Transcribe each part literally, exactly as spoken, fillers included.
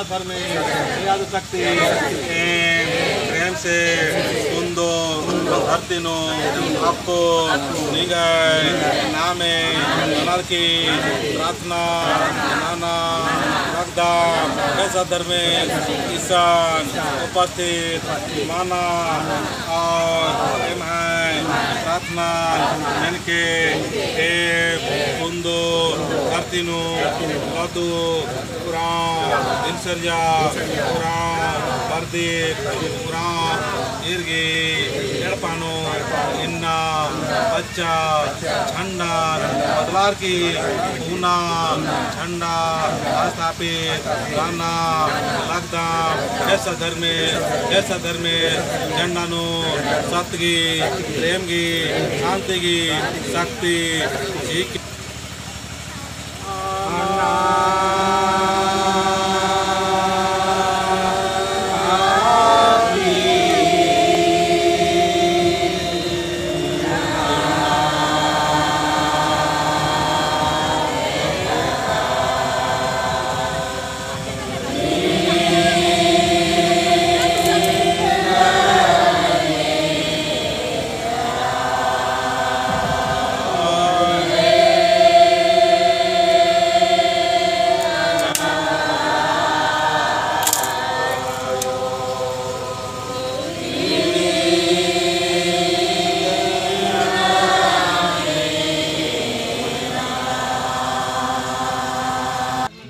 धर्मे आदिशक्ति एम प्रेम से कुन्दो धरती नू अक्कु निंग्है नामे नलरकी प्रार्थना नना लगदम। एसा धर्मे इसन उपस्थित मना और एम्है प्रार्थना ननके एम कुन्दो धरती नू लदु उराँव दिनचर्या, उराँव प्रदीप, उराँव ईर गही एड़पा नू इन्ना बच्चा झंडा बदलारकी पुना झंडा स्थापित नना लगदम। एसा धर्मे, एसा धर्मे झंडा नू सत गही, प्रेम गही, शांति गही शक्ति चिके।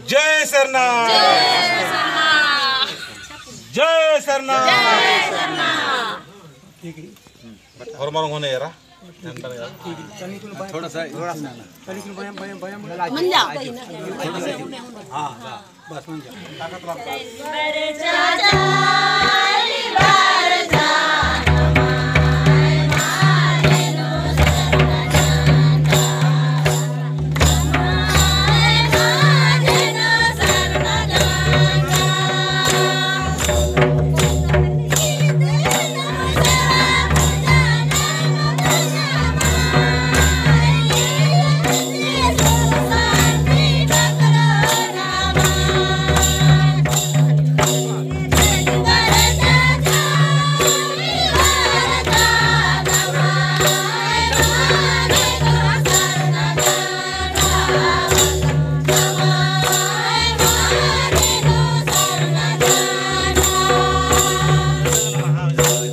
जय सरना। जय सरना। ठीक है। और मारो होने यारा। थोड़ा सा, थोड़ा सा। मंजा। हाँ, हाँ, बस मंजा।